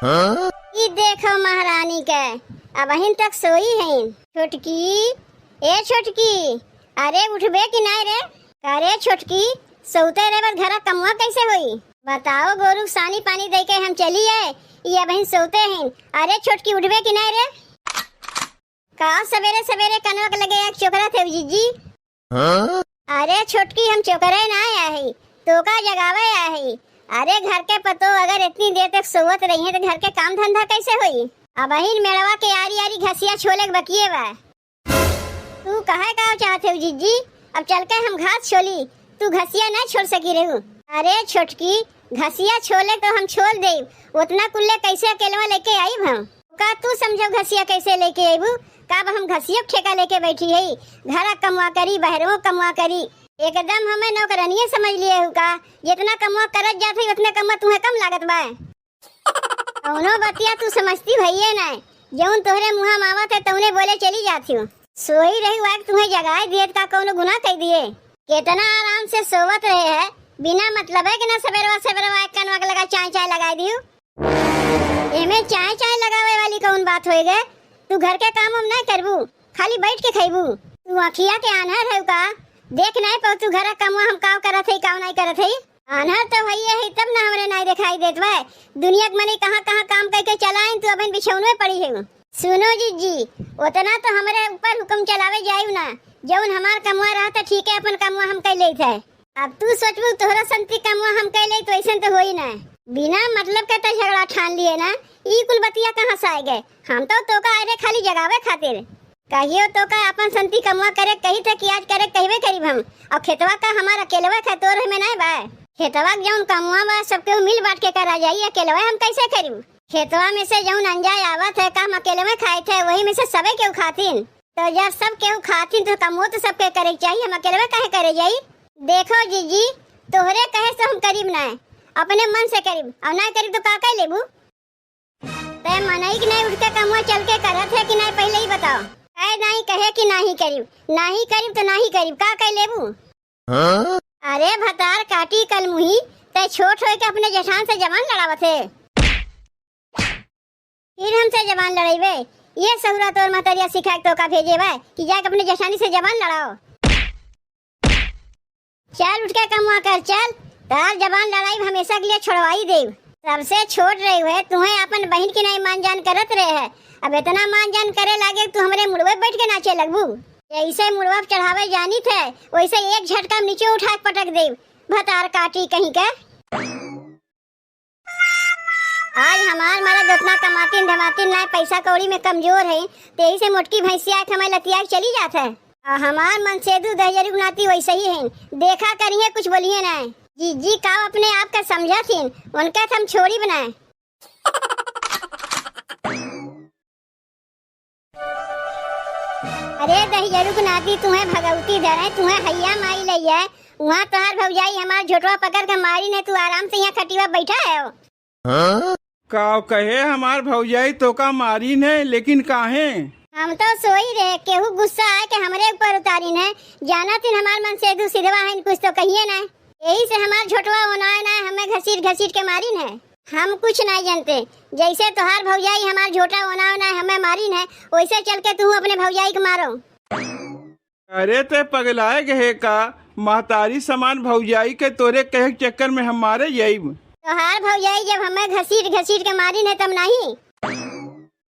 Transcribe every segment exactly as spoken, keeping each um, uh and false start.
ई देखो महारानी के, अबहिन तक सोई हैं। छोटकी, ए छोटकी, अरे उठबे कि नाहीं रे? अरे छोटकी, सोते रहे बस घरा कमवा कैसे होई? बताओ, गोरू सानी पानी दे के हम चली आए, ई अबहिन सोते हैं। अरे छोटकी, उठबे कि नाहीं रे? का सवेरे सवेरे कनवा के लगे एक चोकरा थे जीजी? हाँ? अरे छोटकी, हम चोकरे ना आया है, तोका जगावे आया है। अरे घर के पतो अगर इतनी देर तक सोवत रही है तो घर के काम धंधा कैसे होई? अबहिन मेड़वा के आरी आरी घसिया छोले के बकिए बा। तू कहे का चाहत हो जीजी? अब चल के हम घास छोली, तू घसिया ना छोल सकी रहू। अरे छोटकी, घसिया छोले तो हम छोल देब, उतना कुल्ले कैसे अकेलवा लेके आईब हम? का तू समझो घसिया कैसे लेके आईबू? का अब हम घसिया के ठेका लेके बैठी है? घरा कमवा करी, बहरवो कमवा करी, एकदम हमें नौकरनिये समझ लिए हो का? जितना कमवा करत जात है उतने कमवा तुम्हें कम लागत बा? कौनो बतिया तू समझती भइये ना, जौन तोहरे मुँहा में आवत है तौने बोले चली जात हो। सोई रही वाक तुम्हें जगाए दिए का कौनो गुनाह कह दिए? कितना आराम से सोवत रहे है, बिना मतलब है कि ना सवेरवा सवेरवा एक कनवा के लगा चाय चाय लगाए दियो। एमे चाय चाय लगावे वाली कौन बात होए गे? तू घर के काम हम ना करबू, खाली बैठ के खइबू। तू अखिया के आन्हर है का? देख नाहीं पाऊ तू घर का कमवा हम काव करत है, काव नाहीं करत है? आन्हर तो हइये है, तब ना हमरे नाहीं दिखाई देत बा। दुनिया के मने कहाँ कहाँ काम करके चलाइन, तू अबहिन बिछौनवे पड़ी है। सुनो जीजी, उतना तो हमरे ऊपर हुक्म चलावे जायु ना, जौन हमार कमवा रहत है ठीक है, अपन कमवा हम कर लेत है। अब तू सोचबू तोहरा संती कमवा हम कह ले तो ऐसन तो होई ना। बिना मतलब के तो झगड़ा ठान लिए ना, ई कुल बतिया कहाँ से आए गए? हम तो तोका अरे खाली जगावे खातिर। कहियो तोका अपन संती कमवा करे कही थे कि आज करे कहबे करीब हम। और खेतवा का हमार अकेलवा का तोर में नहीं बा। खेतवा के जौन कमवा बा सब केहू मिल बांट के करा जाई, अकेलवा हम कैसे करीब? खेतवा में से जौन अंजाय आवत है का हम अकेलवे खाए थे, वही में से सबे केहू खातिन। तो जब सब केहू खातिन तो कमो तो सबके करे के चाहिए, हम अकेलवे काहे करे जाई? देखो जीजी, तोहरे कहे से हम करीब ना, अपने मन से करीब, और ना करीब तो का कह लेबू? तै मनई के नहीं उठ के कमवा चल के करत है कि नहीं, पहले ही बताओ। कहे नहीं, कहे कि नहीं करीब, नहीं करीब तो नहीं करीब, का कह लेबू? हाँ? अरे भतार काटी कल मुही, तै छोट होए के अपने जेठान से जबान लड़ावत है। फिर हमसे जबान लड़ाइबे? ये सहुरा तोर महतरिया सिखा के तोका भेजे बा कि जाके अपने जेठानी से जबान लड़ाओ। चल उठ के कमवा कर, चल। तार जबान लड़ाई हमेशा के लिए छोड़वाई देब। सबसे छोट रही है, तुम्हें अपन बहन की नहीं मान जान करत रहे है, अब इतना मान जान करे लागे तू हमरे मुड़वे बैठ के नाचे लगबू। जैसे मुड़वा पे चढ़ावे जानी थे, वैसे एक झटका में नीचे उठा के पटक देब। भतार काटी कहीं के। आज हमार मरद उतना कमातिन धमातिन ना, पैसा कौड़ी में कमजोर है, तेही से मोटकी भैंसिया के हमें लतिया के चली जात है। आ हमार मनसेदू दहिजरू के नाती वैसे ही है, देखा करिए कुछ बोलिए ना। जीजी का अपने आप का समझा थीन, उनका हम छोड़ी बनाए। अरे दहिजरू के नाती, तुहें भगवती धरे, तुहें हैया माई लइया, वहाँ तोहार भौजाई हमार झोटवा पकड़ के मारी ने, तू आराम से यहाँ खटिया बैठा है हो। का कहे हमार भौजाई तोका मारी ने, लेकिन काहे? हम तो सोई रहे, केहू गुस्सा आए के हमरे ऊपर उतारी ने, जाना तीन हमार मनसेदू सिधवा है, कुछ तो कहिए ना। यही से हमार झोटवा ओनाए ना हमें घसीट घसीट के मारिन है। हम कुछ नहीं जानते, जैसे तोहार भौजाई हमार झोटा ओनाए ना हमें मारिन है, वैसे चल के तू अपने भौजाई के मारो। अरे ते पगलाए गए का? महतारी समान भौजाई के तोरे कहे के चक्कर में हम मारे जाइब? तोहार भौजाई जब हमें घसीट घसीट के मारिन है तब नहीं।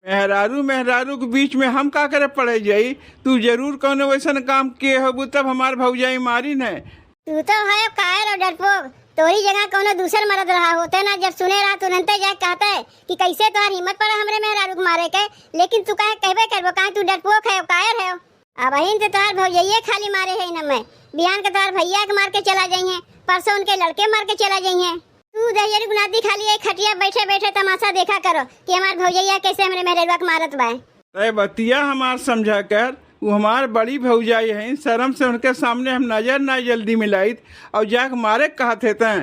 मेहरारू मेहरारू के बीच में हम का करे पड़े जाई? तू जरूर कौनो वैसन काम किए होबू तब हमार भौजाई मारिन है। तू तो है कायर और डरपोक, तोरी जगह कौनो दूसर मरद रहा होते ना, जब सुने रहा तुरंते जाए कहते कि कैसे तोहार हिम्मत पड़ा हमरे मेहरारू के मारे के, लेकिन तू काहे कहबे करबो, काहे तू डरपोक है, कायर है। अबहिन तो तोहार भौजइये खाली मारे है न मैं, बिहान के तोहार भैया के मार के चला जाइए, परसों उनके लड़के मार के चला जाइए। तू दहिजरू के नाती खाली एक खटिया बैठे बैठे तमाशा देखा करो कि हमार भौजइया कैसे हमरे मेहररुआ के मारत बा। तय बतिया हमार समझा कर, वो हमार बड़ी भौजाई हैं, शर्म से उनके सामने हम नजर ना जल्दी मिलाइत और जाके मारे कहत है तय।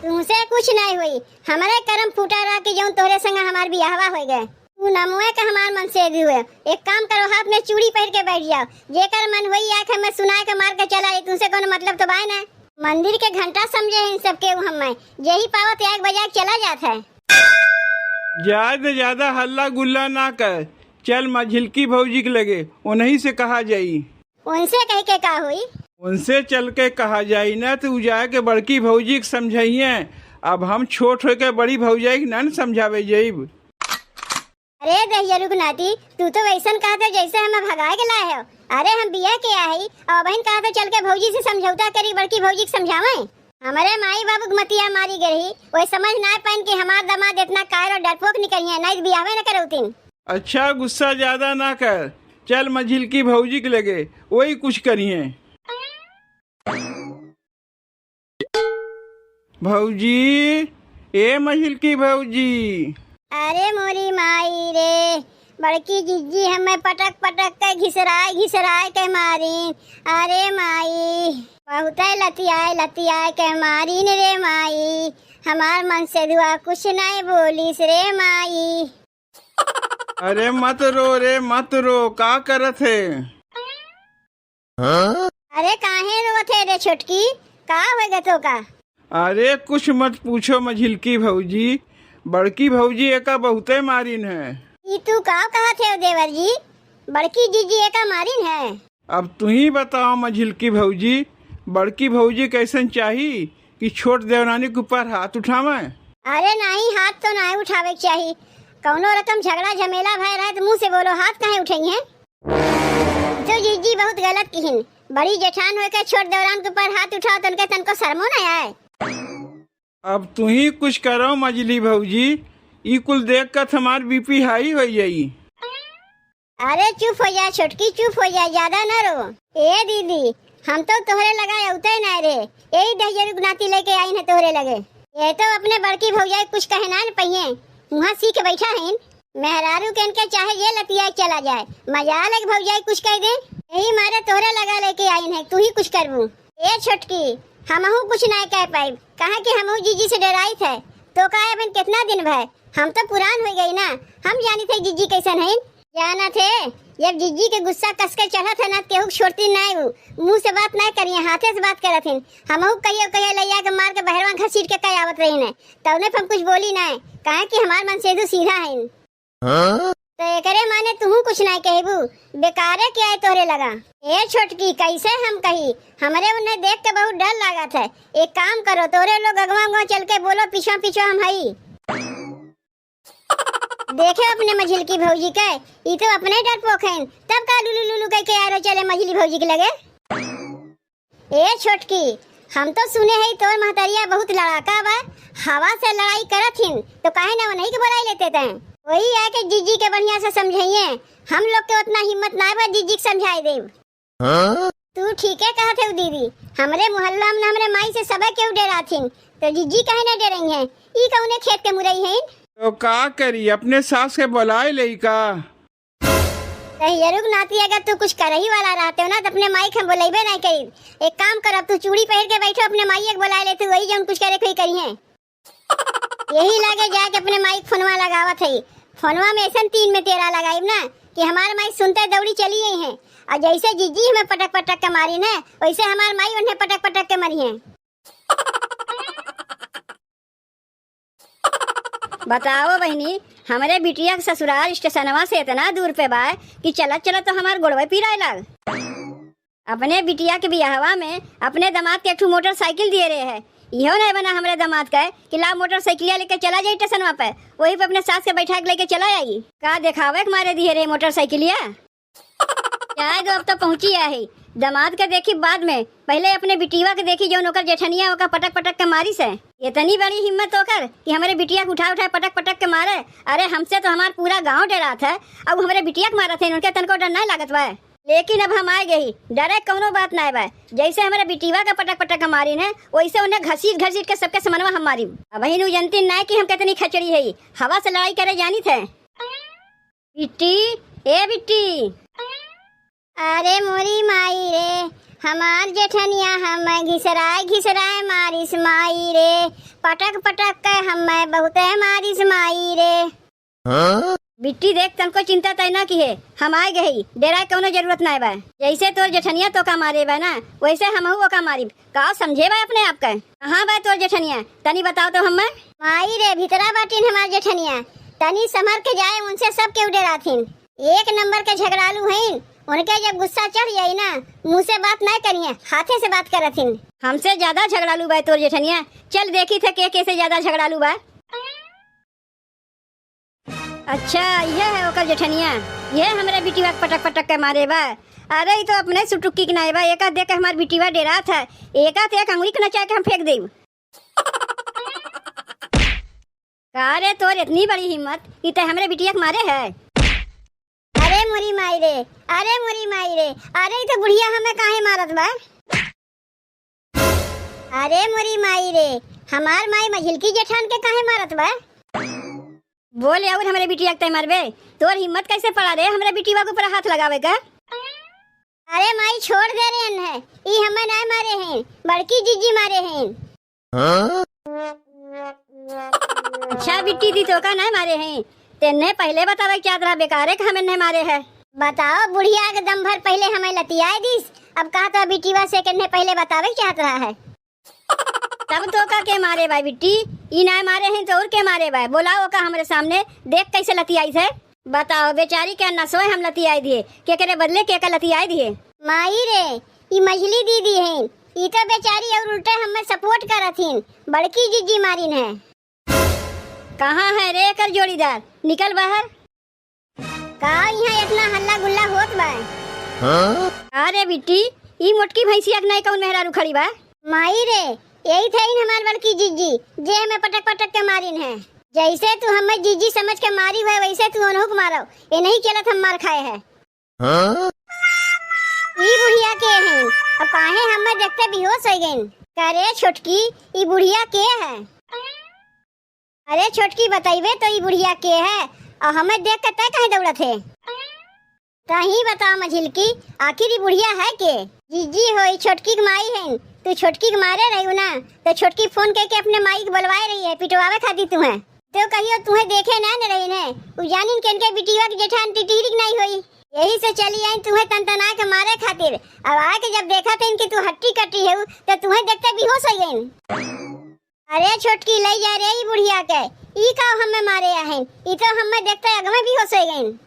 तुमसे कुछ नहीं हुई, हमरे करम फूटा रहा कि जौन तोहरे संग हमार बियाहवा हो गए। तू नमुए का हमार मनसेदी हुए। एक काम करो, हाथ में चूड़ी पहन के बैठ जाओ, जेकर मन हुई आके हमें सुनाए के मार के चला जाए, तुमसे कोनो मतलब तो बाय ना। मंदिर के घंटा समझे हैं इन सबके वो हमें, यही पावत आग बजा के चला जात है। जाए दे, ज्यादा हल्ला गुल्ला ना कर, चल मझिलकी भौजी के लगे, उन्हीं से कहा जाई। उनसे कह के का होई? उनसे चल के कहा जाई ना, तो उ जाए के बड़की भौजी के समझइहें। अब हम छोट होके बड़ी भौजाई के ना न समझावे जाइब। अरे दहियरू के नाती, तू तो वैसन कहत हो जैसे हमें भगाए के लाए हो। अरे हम बिया के आई, और बहन कहत हो चल के भौजी से समझौता करी, बड़की भौजी के समझावे। हमरे माई बाबू के मतिया मारी गई, वही समझ ना पाइन कि हमार दामाद इतना कायर और डरपोक निकलिए, नहीं बियाहवे न करौतीन। अच्छा, गुस्सा ज्यादा ना कर, चल मझिलकी भौजी के लगे, वही कुछ करिए। भौजी, ए मझिलकी भौजी। अरे मोरी माई रे, बड़की जिज्जी हमें पटक पटक के घिसराए घिसराए के मारीन। अरे माई, बहुते लतियाए लतियाए के मारीन रे माई। हमार मनसेधुआ कुछ नहीं बोलिस रे माई। अरे मत रो रे, मत रो, का करत है? अरे काहे रोवत है रे छोटकी, का होइगा तोका? अरे कुछ मत पूछो मझिलकी भौजी, बड़की भौजी एका बहुते मारिन है। ई तू का कहत है देवर जी, बड़की जिज्जी एका मारिन है? अब तुहीं बताओ मझिलकी भौजी, बड़की भौजी कैसन चाही कि छोट देवरानी के ऊपर हाथ उठावे? अरे नहीं, हाथ तो नहीं उठावे के चाही। कौनो रकम झगड़ा झमेला भय रहे तो मुंह से बोलो, हाथ काहे उठइहें? तो जिज्जी बहुत गलत किहिन, बड़ी जेठान होके छोट देवरान के ऊपर हाथ उठाओ तो उनके तनको शर्मो नहीं आए। अब तुहीं कुछ करो मझिली भौजी, ई कुल देख कर हमार बीपी हाई हो जाई। अरे चुप हो जा छोटकी, चुप हो जा, ज्यादा ना रो। ए दीदी, हम तो तोहरे लगा अउते ना रे, यही दहियरू के नाती लेके आइन है तोहरे लगे। ये तो अपने बड़की भौजाई कुछ कहे ना न पहिए, वहाँ सीख बैठा है। मेहरारू के इनके चाहे ये लतिया चला जाए, मजाल है कि भौजाई कुछ कह दे। यही मारे तोहरे लगा लेके आइन है, तू ही कुछ करबू। ए छोटकी, हमहू कुछ ना कह पाइब, कहा कि हमहू जीजी से डराइत है। तो का अबहिन कितना दिन भय, हम तो पुरान हो गई ना, हम जानी थे जीजी कैसन है। जाना थे, जब जीजी के गुस्सा कस के चढ़त है ना, केहू के छोड़ती ना उ, मुंह से बात ना करिए, हाथे से बात करत हिन। हमहू कहियो कहियो लैया के मार के बहरवा घसीट के कह आवत रही ने, तौने पर हम कुछ बोली ना, काहे कि हमार मनसेधु सीधा है। हाँ? तो एकरे माने तुहू कुछ ना कहबू, बेकारे के आए तोहरे लगा। ए छोटकी, कैसे हम कही, हमरे उन्हें देख के बहुत डर लागत है। एक काम करो, तोरे लोग अगवा अगवा चल के बोलो, पीछा पीछा हम हई। देखे अपने मझिलकी भौजी के, ई तो अपने डरपोक हैं, तब का लुलु लुलु कह के आए रहो चले मझिली भौजी के लगे। ए छोटकी, हम तो सुने हई तोर महतरिया बहुत लड़ाका बा, हवा से लड़ाई करत हिन, तो काहे ना उन्हीं के बुलाई लेते तैं? वही आके जीजी के बढ़िया से समझाइए, हम लोग के उतना हिम्मत ना बा जीजी के समझाई देब। हाँ? तू ठीके कहत है दीदी, हमरे मोहल्ला में हमरे माई से सबे केहू डेराथिन, तो जीजी काहे ना डेरई हैं? ई कौने खेत के मुरई हैं? तो का करी, अपने सास के बुलाए लेई का? दहियरू के नाती, अगर तू कुछ करही वाला रहते हो ना, तो अपने माई के हम बुलाइबे नहीं करी। एक काम कर, अब तू चूड़ी पहन के बैठो, अपने माई के बुलाए ले, तू वही जौन कुछ करे कोई करी है। यही लागे जाके अपने माई के फोनवा लगावत है। फोनवा में ऐसन तीन में तेरह लगाइब ना कि हमार माई सुनते दौड़ी चली गई है। और जैसे जीजी हमें पटक पटक के मारी ना, वैसे हमार माई उन्हें पटक पटक के मरी है। बताओ बहिनी, हमरे बिटिया के ससुराल स्टेशनवा से इतना दूर पे बा कि चलत चलत तो हमार गोड़वे पिराए लाग। अपने बिटिया के बियाहवा में अपने दामाद के एक ठो मोटरसाइकिल दिए रहे है, इहो नहीं बना हमरे दामाद के कि लाओ मोटरसाइकिलिया लेके चला जाई स्टेशनवा पे, वही पे अपने सास के बैठा के लेके चला आई। का देखावे के मारे दिए रहे मोटरसाइकिलिया? जाए दो, अब तो पहुँची आहे। दामाद के देखी बाद में, पहले अपने बिटिया के देखी, जौन ओकर जेठनिया ओका पटक पटक के मारी से। इतनी बड़ी हिम्मत ओकर कि हमरे बिटिया के उठा उठा पटक पटक के मारे। अरे, हमसे तो हमार पूरा गाँव डरात है, अब हमरे बिटिया के मारत है, उनके तनको डर नहीं लागत बा। लेकिन अब हम आए गई, डरे कौनो बात नहीं बा। जैसे हमरे बिटिया के पटक पटक के मारी ने, वैसे उन्हें घसीट घसीट के सबके समनवा हम मारी। अब ही नु जनती नहीं कि हम कितनी खचड़ी है, हवा से लड़ाई करे जानी थे। बिट्टी, ए बिट्टी। अरे मोरी माई रे, हमार जेठनिया हमें घिसराए घिसराए मारिस माई रे, पटक पटक के हमें बहुते मारिस माई रे। हाँ? बिट्टी देख, तनको चिंता तय ना किहे, हम आए गए, डेराए कौनो जरूरत नाय बा। जैसे तोर जेठनिया तोका मारे बा ना, वैसे हमहू ओका मारिब। का समझे बा अपने आप के? कहाँ बा तोर जेठनिया? तनी बताओ तो हम्मे। माई रे, भीतरा बाटिन हमार जेठनिया, तनी संभर के जाए, उनसे सब केहू डेराथिन। एक नंबर के झगड़ालू हईन, उनके जब गुस्सा चढ़ जाई ना, मुँह से बात नाय करिहे, हाथे से बात करथिन। हमसे ज्यादा झगड़ालू बा तोर जेठनिया, चल देखी थे के, के से ज्यादा झगड़ालू बा। अच्छा, ये है ओकर जेठनिया, ये हमरे बिटिवा के पटक पटक के मारे बा। अरे, ई तो अपने सुटुक्की के नाय बा, एका देख के हमार बिटिवा डेरात है, एका ते एक अंगुरी के नचा के हम फेंक देब। का रे, तोर इतनी बड़ी हिम्मत, ई ते हमरे बिटिया के मारे है? अरे मोरी माई रे, अरे मोरी माई रे, अरे ई तो बुढ़िया हमें काहे मारत बा? अरे मोरी माई रे, हमार माई मझिलकी जेठान के काहे मारत बा? बोल अउर हमरे बिटिया के तय मारबे? तोर हिम्मत कैसे पड़ा रे हमरे बिटिया के ऊपर हाथ लगावे का? अरे माई छोड़ दे रे इन्हें, ई हमें नाय मारे हैं, बड़की जीजी मारे हैं। हाँ? अच्छा बिट्टी दी तोका नाय मारे हैं, तेन्ने पहले बतावे के चाहत रहा बेकारे के हम इन्हें मारे है। बताओ बुढ़िया के दम भर पहले हमें लतियाए दीस, अब कहा तो बिटिया से के इन्हें पहले बतावे के चाहत रहा है। तब तोका के मारे बा बिट्टी, ई नाय मारे हैं तो और के मारे बा? बोलाओ ओका हमरे सामने, देख कैसे लतियाई है। बताओ बेचारी के नसोए हम लतियाए दिए, केकरे बदले केका लतियाए दिए? माई रे, ई मझली दीदी हैं, ई तो बेचारी और उल्टे हमें support करत हिन, बड़की जीजी मारिन है। कहाँ है रे एकर जोड़ीदार? निकल बाहर। का यहाँ इतना हल्ला गुल्ला होत बा? हाँ? अरे बिट्टी, ई मोटकी भैंसिया के नहीं कौन मेहरारू खड़ी बा? माई रे, यही थे इन हमार बड़की जीजी, जे हमें पटक पटक के मारिन है। जैसे तू हमें जीजी समझ के मारी हुए, वैसे तू उन्हों को मारो। ये नहीं चलत हम मार खाए है। हाँ? ई बुढ़िया के हैं? अब काहे हमें देखते बेहोश हो गइन? करे छोटकी, ई बुढ़िया के है? अरे छोटकी, बतइबे तो ई बुढ़िया के है, और हमें देख के तय काहे दौड़त है? तही बता मझिलकी, आखिर ई बुढ़िया है के? जीजी हो, ई छोटकी के माई है, तू छोटकी के मारे रही ना, तो छोटकी फोन करके अपने माई के बुलवाए रही है पिटवावे खातिर तुहें। तो कहियो तुहें देखे ना न रही ने, उ जानिन के इनके बिटिया के जेठान टिटिरी के नहीं होई, यही से चली आई तुहें तनतना के मारे खातिर। अब आके जब देखा थे इनकी तू हट्टी कट्टी है, तो तुहें देखते बेहोश हो गई। अरे छोटकी, लई जा रे ई बुढ़िया के, ई का हमें मारे आहन, ई तो हमें देखते अगमे बेहोश हो गइन।